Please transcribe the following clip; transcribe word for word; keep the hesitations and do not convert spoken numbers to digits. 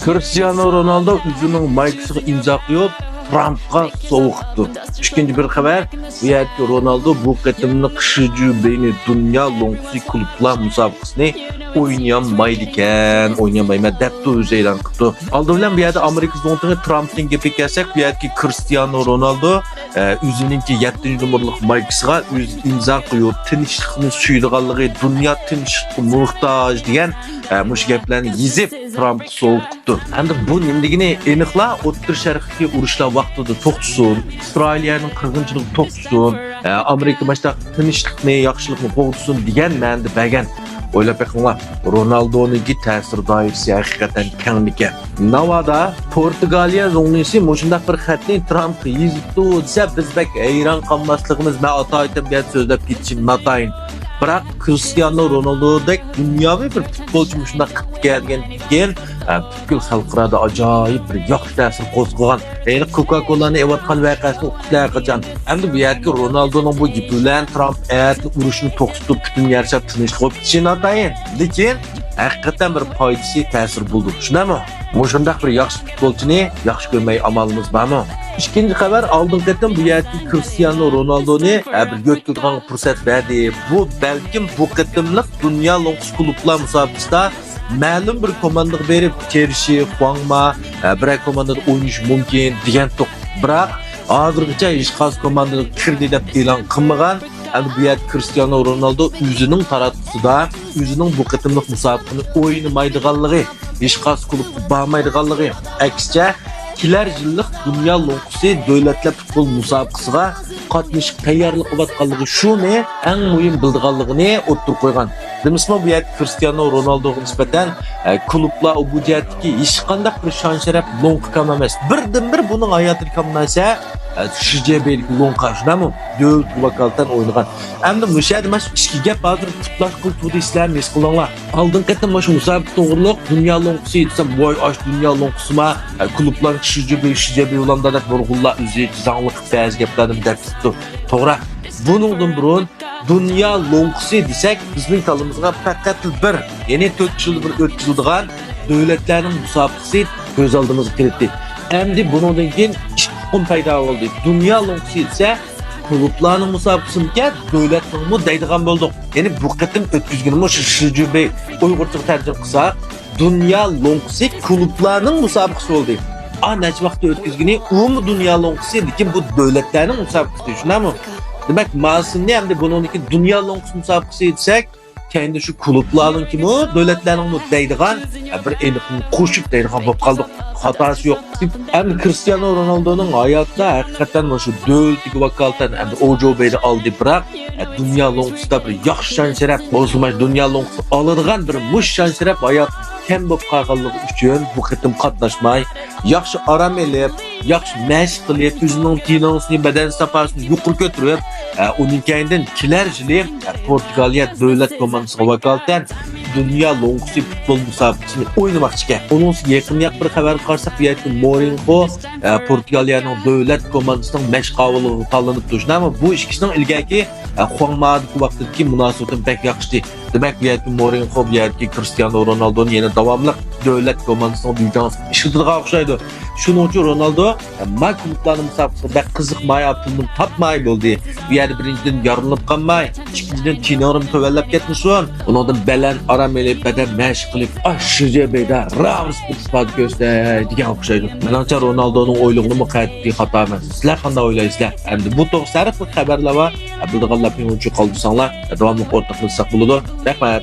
كرىستىيانو رونالدو ئۆزىنىڭ مايكىسىغا ئىمزا قويۇپ، ترامپقا سوۋغا قىپتۇ. ئىككىنچى بىر خەۋەر، بۇ يەردىكى رونالدو بۇ قېتىملىق شى جۈبېينى دۇنيا لوڭقىسى كۇلۇبلار مۇسابىقىسىنى ئوينىيالمايدىكەن، ئوينىيالمايمەن دەپتۇ، ئۆزى ئېلان قىپتۇ. ئالدى بىلەن بۇ يەردە ئامېرىكا زۇڭتۇڭى ترامپنىڭ گېپىگە كەلسەك، بۇ يەردىكى كرىستىيانو رونالدو ئە، ئۆزىنىڭكى يەتتىنچى نومۇرلۇق مايكىسىغا ئۆزى ئىمزا قويۇپ، تىنچلىقنى سۆيىدىغانلىقى، دۇنيا تىنچلىققا موھتاج دېگەن، ئە، مۇشۇ گەپلەرنى يېزىپ، ترامپقا سوۋغا قىپتۇ. ئەمدى بۇ نېمە دېگىنى؟ ئېنىقلا ئوتتۇرا شەرقتىكى ئۇرۇشلار ۋاقتىدا توختىسۇن، ئىسرائىلىيەنىڭ قىرغىنچىلىقى توختىسۇن، ئە، ئامېرىكا مۇشۇنداق تىنچلىقنى، ياخشىلىقنى قوغدىسۇن دېگەن مەنىدە بەرگەن. ئويلاپ بېقىڭلار، رونالدونىڭكى تەسىر دائىرىسى ھەقىقەتەن كەڭمىكەن؟ ناۋادا پورتۇگالىيە زۇڭلىسى مۇشۇنداق بىر خەتنى ترامپقا يېزىپتۇ دېسە، بىز بەك ھەيران قالماسلىقىمىز، مەن ئاتايىتەن بۇ يەردە سۆزلەپ كېتىشىم ناتايىن. بىراق كرىستىيانو رونالدودەك دۇنياۋى بىر پۇتبولچى مۇشۇنداق قىپتىكەن دېگەندىن كېيىن، ئە، پۈتكۈل خەلقئارادا ئاجايىپ بىر ياخشى تەسىر قوزغىغان. يەنى كوكا كولانى ئېۋاتقان ۋەقەسىنى ئۇقتۇق ھەرقاچان. ئەمدى بۇ يەردىكى رونالدونىڭ بۇ گېپى بىلەن ترامپ ئەتە ئۇرۇشنى توختىتىپ، پۈتۈن يەر شار تىنچلىق بولۇپ كېتىشى ناتايىن. لېكىن ھەقىقەتەن بىر پايدىسى، تەسىرى بولىدۇ. شۇنداقمۇ؟ مۇشۇنداق بىر ياخشى پۇتبولچىنى ياخشى كۆرمەي ئامالىمىز بارمۇ؟ ئىككىنچى خەۋەر، ئالدىنقى قېتىم بۇ يەردىكى كرىستىيانو رونالدونى، ئە، بىر يۆتكىلىدىغان پۇرسەت بەردى. بۇ بەلكىم بۇ قېتىملىق دۇنيا لوڭقىسى كۇلۇبلار مۇسابىقىسىدا مەلۇم بىر كوماندىغا بېرىپ، چېلسى، خۇاڭما، ئە، بىرەر كوماندىدا ئوينىشى مۇمكىن دېگەنتۇق. بىراق ھازىرغىچە ھېچقايسى كوماندىغا كىردى دەپ ئېلان قىلمىغان. ئەمدى بۇ يەردە كرىستىيانو رونالدو ئۆزىنىڭ تاراتقۇسىدا ئۆزىنىڭ بۇ قېتىملىق مۇسابىقىنى ئوينىمايدىغانلىقى، ھېچقايسى كۇلۇبقا بارمايدىغانلىقى، ئەكسىچە، كېلەر يىللىق دۇنيا لوڭقىسى دۆلەتلەر پۇتبول مۇسابىقىسىغا قاتنىشىپ تەييارلىق قىلىۋاتقانلىقى، شۇنى ئەڭ مۇھىم بىلىدىغانلىقىنى ئوتتۇرىغا قويغان. دېمىسىمۇ، بۇ يەردە كرىستىيانو رونالدوغا نىسبەتەن، ئە، كۇلۇبلار بۇ جەھەتتىكى ھېچقانداق بىر شان-شەرەپ لوڭقا كام ئەمەس. بىردىنبىر بۇنىڭ ھاياتىدىكى ھەم نەرسە، ئە، شى جى بېيدىكى لوڭقا، شۇنداقمۇ؟ دۆلەتكە ۋاكالىتەن ئوينىغان. ئەمدى مۇشۇ يەردە مانا شۇ ئىككى گەپ ھازىر پۇتلاشقىلى تۇردى، سىلەر ھېس قىلىڭلار. ئالدىنقى قېتىم مانا شۇ مۇسابىقە توغرۇلۇق دۇنيا لوڭقىسى دېسەم، ۋاي، ئاش دۇنيا لوڭقىسىما، ئە، كۇلۇبلار شى جى بېي، شى جى بېي ئۇلامدا دەپ نۇرغۇنلار ئۆزى زاڭلىقىپ بەزى گەپلەرنى دەپ كېتىپتۇ. توغرا. بۇنىڭدىن بۇرۇن دۇنيا لوڭقىسى دېسەك، بىزنىڭ كاللىمىزغا پەقەت بىر، يەنى تۆت يىلدا بىر ئۆتكۈزۈلىدىغان دۆلەتلەرنىڭ مۇسابىقىسى كۆز ئالدىمىزغا كېلەتتى. ئەمدى بۇنىڭدىن كېيىن ئىككى ئۇقۇم پەيدا بولدى. دۇنيا لوڭقىسى دېسە، كۇلۇبلارنىڭ مۇسابىقىسىمىكەن، دۆلەتنىڭمۇ دەيدىغان بولدۇق. يەنى بۇ قېتىم ئۆتكۈزگىنىمۇ شۇ شى جى بېي، ئۇيغۇرچىغا تەرجىمە قىلساق، دۇنيا لوڭقىسى كۇلۇبلارنىڭ مۇسابىقىسى بولدى. ئا، نەچچە ۋاقىتتا ئۆتكۈزگىنى ئۇمۇ دۇنيا لوڭقىسى، لېكىن بۇ دۆلەتلەرنىڭ مۇسابىقىسى، شۇنداقمۇ؟ دېمەك، ماسىنى ئەمدى بۇنىڭدىكى دۇنيا لوڭقىسى مۇسابىقىسى دېسەك، كەينىدە شۇ كۇلۇبلارنىڭكىمۇ، دۆلەتلەرنىڭمۇ دەيدىغان، ھە، بىر ئېنىقىنى قوشۇپ دەيدىغان بولۇپ قالدۇق. خاتاسى يوق. ئەمدى كرىستىيانو رونالدونىڭ ھاياتىدا ھەقىقەتەن مۇشۇ دۆلىتىگە ۋاكالىتەن ئەمدى ئوجو بېينى ئالدى، بىراق، ھە، دۇنيا لوڭقىسىدا بىر ياخشى شان-شەرەپ بولسىمۇ، دۇنيا لوڭقىسى ئالىدىغان بىر مۇش شان-شەرەپ ھاياتىدا كەم بولۇپ قالغانلىقى ئۈچۈن بۇ قېتىم قاتناشماي، ياخشى ئارام ئېلىپ، ياخشى مەشىق قىلىپ، ئۆزىنىڭ تېنىسىنى، بەدەن ساپاسىنى يۇقىرى كۆتۈرۈپ، ئە، ئۇنىڭ كەينىدىن كېلەر يىلى، ئە، پورتۇگالىيە دۆلەت كوماندىسىغا ۋاكالىتەن دۇنيا لوڭقىسى پۇتبول مۇسابىقىسىنى ئوينىماقچىكەن. ئۇنىڭ ئۈستىگە يېقىنقى بىر خەۋەرگە قارىساق، بۇ يەردىكى مورىنخو، ئە، پورتۇگالىيەنىڭ دۆلەت كوماندىسىنىڭ مەشىق ئاۋۇلىغا تاللىنىپتۇ. شۇنداقمۇ؟ بۇ ئىككىسىنىڭ ئىلگەركى، ئە، خۇاڭمادىكى ۋاقتىدىكى مۇناسىۋىتىمۇ بەك ياخشىتى. دېمەك، بۇ يەردىكى مورىنخو بۇ يەردىكى كرىستىيانو رونالدونى يەنە داۋاملىق دۆلەت كوماندىسىنىڭ دېڭىزىغا ئىشلىتىدىغان ئوخشايدۇ. شۇنىڭ ئۈچۈن رونالدو، ما كۇلۇبلارنىڭ مۇسابىقىسىغا بەك قىزىقماي، پۇلنى تاپماي بولدى. بۇ يەردە بىرىنچىدىن يارىلىنىپ قالماي، ئىككىنچىدىن تېنورۇم تۆۋەنلەپ كەتمىسۇن. ئۇنىڭدىن بەلەن ئارام ئېلىپ، بەدەن مەشىق قىلىپ، ئاشۇ جەبەيدە رامىس بىر ئىپادە كۆرسىتەي دېگەن ئوخشايدۇ. مېنىڭچە رونالدونىڭ ئويلىغىنىمۇ قەتئىي خاتا ئەمەس. سىلەر قانداق ئويلايسىلەر؟ ئەمدى بۇ توغرىسىدا ھەر خىل خەۋەرلەر بار. بىلىدىغانلار پىڭ ئۇچۇر قالدۇرساڭلار، داۋاملىق ئورتاقلاشساق بولىدۇ. رەھمەت.